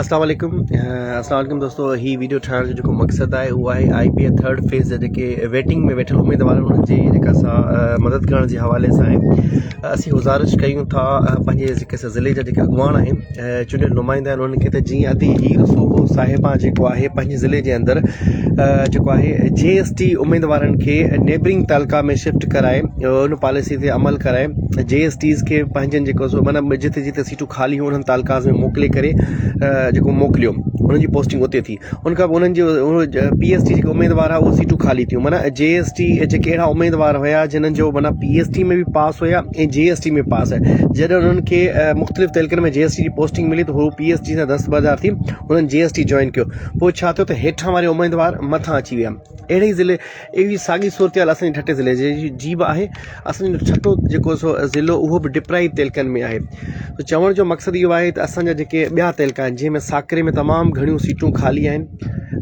اسلام عليڪم اسلام عليڪم دوستو هي ويڊيو ٺاهڻ جو جيڪو مقصد آهي اهو آهي آئي پي اي ٿرڊ فيز جا جيڪي ويٽنگ ۾ ويٺل اميدوار آهن انهن جي جيڪا سا مدد ڪرڻ جي حوالي سان آهي اسين گذارش ڪيون ٿا پنهنجي جيڪي سا ضلعي جا جيڪي اڳواڻ آهن چونڊيل نمائندا آهن انهن کي ته جيئن ادي هير سوهو صاحبه جيڪو آهي پنهنجي ضلعي جي اندر جيڪو آهي جي ايس ٽي اميدوارن کي نيبرنگ تعلقا ۾ شفٽ ڪرائي ان پاليسي تي عمل ڪرائي جي ايس ٽيز کي پنهنجن جيڪو سو معنيٰ جتي جتي سيٽون خالي هيون انهن تعلقات ۾ موڪلي ڪري جيڪو موڪليو انهن جي پوسٽنگ اتي ٿي ان کان پوء انهن جو پي ايس ٽي جيڪي اميدوار هئا اهي سيٽون خالي ٿيون معنيٰ جي ايس ٽي جيڪي اهڙا اميدوار هيا جنهن جو معنيٰ پي ايس ٽي ۾ به پاس هيا ۽ جي ايس ٽي ۾ پاس جڏهن انهن کي مختلف تعلقن ۾ جي ايس ٽي جي پوسٽنگ ملي ته هو پي ايس ٽي سان دستبردار ٿي انهن جي ايس ٽي جوائن ڪيو پوء ڇا ٿيو ته هيٺان واري اميدوار مٿان اچي ويا اهڙي ئي ضلعي اهڙي ساڳي صورتحال اسان جي ٺٽي ضلعي جي جي به آهي اسان جو ٺٽو جيڪو سو ضلعو اهو به ڊپرائي تعلقن ۾ آهي ته چوڻ جو مقصد اهو آهي ته اسان جا جيڪي ٻيا تعلقا آهن جنهن ۾ ساڪري ۾ تمام گهڻيون سيٽون خالي آهن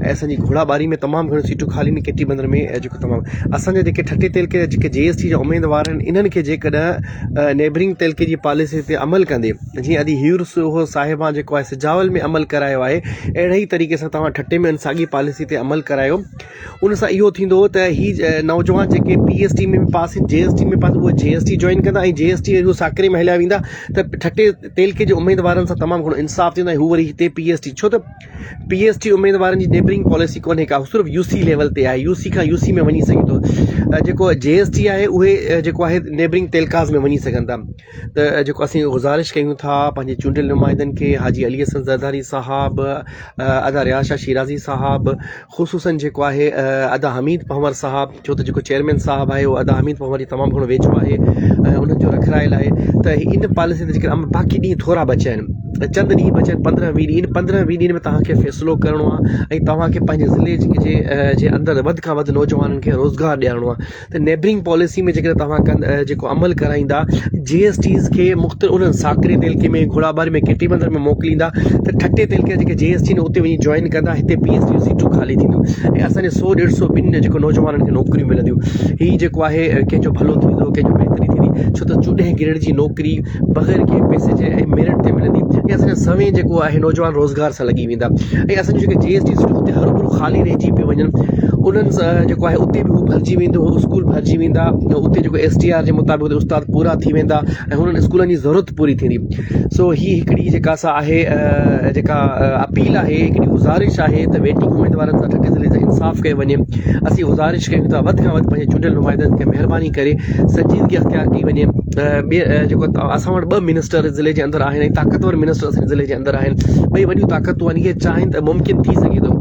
۽ اسان جي گهوڙا ٻاري ۾ تمام گهڻيون سيٽون خالي آهن ڪيٽي بندر ۾ جيڪو تمام اسان جا جيڪي ٺٽي تعلقي جا جيڪي جي ايس ٽي جا اميدوار آهن انهن کي جيڪڏهن نيبرنگ تعلقي جي پاليسي تي عمل ڪندي جيئن ادي هير سوهو صاحبان جيڪو آهي سجاول ۾ عمل ڪرايو آهي اهڙي ئي طريقي سان توهان ٺٽي ۾ ان ساڳي پاليسي تي عمل ڪرايو ان سان اهو ٿيندو ته هي نوجوان جيڪي پي ايس ٽي ۾ پاس جي ايس ٽي ۾ پاس اهي جي ايس ٽي جوائن ڪندا ۽ جي ايس ٽي هو ساڪري ۾ هليا ويندا ته ٺٽي تعلقي جي اميدوارن سان تمام گهڻو انصاف ٿيندو ۽ هو وري هتي پي ايس ٽي ڇو ته پي ايس ٽي اميدوارن جي نيبرنگ پاليسي ڪونهي ڪا صرف يو سي ليول تي آهي يو سي کان يو سي ۾ وڃي سگهي ٿو جيڪو جي ايس ٽي آهي اهي جيڪو آهي نيبرنگ تعلقاز ۾ وڃي سگهن ٿا ته جيڪو اسين گذارش ڪيون ٿا پنهنجي چونڊيل نمائندن کي حاجي علي حسن زرداري صاحب ادا رياض شاهه شيرازي صاحب خصوصن جيڪو آهي ادا حميد پنهور صاحب ڇو ته جيڪو چيئرمين صاحب آهي اهو ادا حميد پنهور جي تمام گهڻو ويجهو آهي ۽ انهن جو رکرايل آهي ته ان پاليسي تي جيڪر باقي ڏينهن ٿورا بچيا آهن چند ڏينهن بچيا آهن پندرهن ويهه ڏينهن پندرهن ويهه ڏينهن ۾ توهان کي فيصلو ڪرڻو آهي ۽ توهان کي پنهنجي ضلعي جي جي اندر وڌ کان وڌ نوجوانن کي روزگار ڏيارڻو آهي ته نيبرنگ پاليسي ۾ جيڪڏهن توهان ڪن جيڪو عمل ڪرائيندا جي ايس ٽيز کي مختلف انهن ساڪري تعلقي ۾ گهوڙاٻاري ۾ ڪيٽي بندر ۾ موڪليندا ته ٺٽي تعلقي جا جيڪي جي ايس ٽي آهن اتي وڃي جوائن ڪندا هتي پي ايس ٽي جون سيٽون خالي ٿينديون ۽ اسان جي سو ڏيڍ سو ٻن جيڪو نوجوانن کي نوڪريون ملنديون هي جيڪو آهي ڪنهن جو ڀلو ٿيندو ڪنهن جو بهتري ٿيندي ڇو ته چوڏهين گريڊ جي نوڪري بغير ڪنهن پئسي جي ۽ ميرٽ تي ملندي ۽ اسان جا سوين جيڪو آهي نوجوان روزگار سان لڳي ويندا ۽ اسان جون جيڪي جي ايس ٽي سيٽون اتي هروڀرو خالي رهجي پيون وڃن انهن سان جيڪو آهي اتي به هو ڀرجي ويندو هو اسڪول ڀرجي ويندا اتي جيڪو ايس ٽي آر جي مطابق استاد پورا ٿي ويندا ۽ هنن اسڪولن جي ضرورت پوري ٿيندي سو هي هڪڙي جيڪا سا آهي جيڪا اپيل آهي هڪڙي گذارش آهي ته ويٽنگ اميدوارن سان ٺٽي ضلعي سان انصاف ڪيو وڃي اسين گذارش ڪيون ٿا وڌ کان وڌ پنهنجي چونڊيل نمائندن کي مهرباني ڪري سنجيدگي اختيار ڪئي وڃي ٻي جيڪو اسان وٽ ٻه منسٽر ضلعي جي اندر آهن ۽ طاقتور منسٽر اسان ضلعي جي اندر آهن ٻئي وڏيون طاقتون آهن اهي چاهين ته ممڪن ٿي سگهي ٿو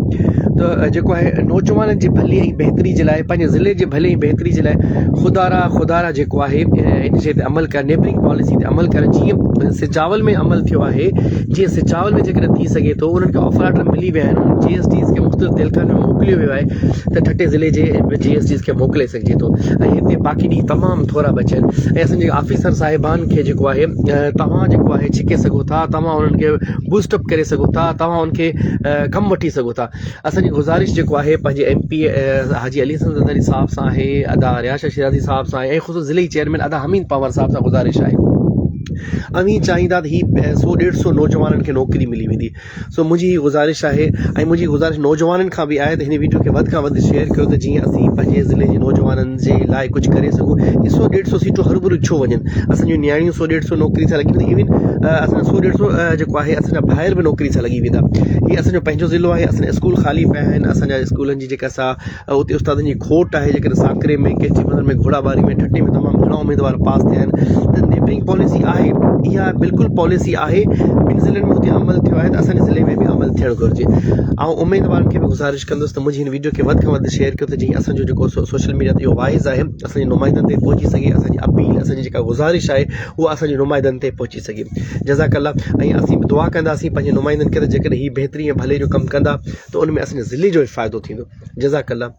ته جيڪو آهي نوجوانن جي ڀلي ۽ بهتري جي لاء پنهنجي ضلعي جي ڀلي ۽ بهتري جي لاء خدارا خدارا جيڪو آهي ان شي تي عمل ڪري نيبرنگ پاليسي تي عمل ڪري جيئن سجاول ۾ عمل ٿيو آهي جيئن سجاول ۾ جيڪڏهن ٿي سگهي ٿو انهن کي آفر آرڊر ملي ويا آهن جي ايس ٽيز کي مختلف تعلقن ۾ موڪليو ويو آهي ته ٺٽي ضلعي جي جي ايس ٽيز کي موڪلي سگهجي ٿو ۽ هتي باقي ڏينهن تمام ٿورا بچيا آهن ۽ اسان جي آفيسر صاحبان کي جيڪو آهي توهان جيڪو آهي ڇڪي سگهو ٿا توهان انهن کي بوسٽ اپ ڪري سگهو ٿا توهان ان کي ڪم وٺي سگهو ٿا اسان جي گذارش جيڪو آهي پنهنجي ايم پي حاجي علي حسن زرداري صاحب سان آهي ادا رياض شاهه شيرازي صاحب سان آهي ۽ خصوص ضلعي چيئرمين ادا حميد پنهور صاحب سان گذارش آهي اوهين چاهيندا ته هي سو ڏيڍ سو نوجوانن کي نوڪري ملي ويندي سو منهنجي هي گذارش آهي ۽ منهنجي گذارش نوجوانن کان به آهي ته هن ويڊيو کي وڌ کان وڌ شيئر ڪيو ته جيئن اسين پنهنجي ضلعي جي نوجوانن جي لاء ڪجهه ڪري سگهون هي سو ڏيڍ سو سيٽون هروڀرو ڇو وڃن اسان جون نياڻيون سو ڏيڍ سو نوڪري سان لڳي وينديون ايون اسان سو ڏيڍ سو جيڪو آهي اسان جا ڀائر به نوڪري سان لڳي ويندا هي اسان جو پنهنجو ضلعو آهي اسان جا اسڪول خالي پيا آهن اسان جا اسڪولن جي جيڪا سا اتي استادن جي کوٽ آهي جيڪڏهن ساڪري ۾ ڪيچي بندر ۾ گهوڙا ٻاري ۾ ٺٽي ۾ تمام گهڻا اميدوار پاس ٿيا آهن ته نيبرنگ پاليسي آهي اها بلڪل پاليسي آهي ٻن ضلعن ۾ اتي عمل ٿيو آهي ته اسان جي ضلعي ۾ به عمل ٿيڻ گهرجي آئون اميدوارن کي به گذارش ڪندس ته منهنجي هن ويڊيو کي وڌ کان وڌ شيئر ڪيو ته جيئن اسان جو جيڪو سوشل ميڊيا تي اهو وائز آهي اسان جي نمائندن تائين پهچي سگهي اسان جي اپيل اسان جي جيڪا گذارش آهي اها اسان جي نمائندن تائين پهچي سگهي جزاڪ الله ۽ اسين به دعا ڪنداسين پنهنجي نمائندن کي ته جيڪڏهن هي بهتري ۽ ڀلي جو ڪم ڪندا ته ان ۾ اسان جي ضلعي جو به فائدو ٿيندو جزاڪ الله.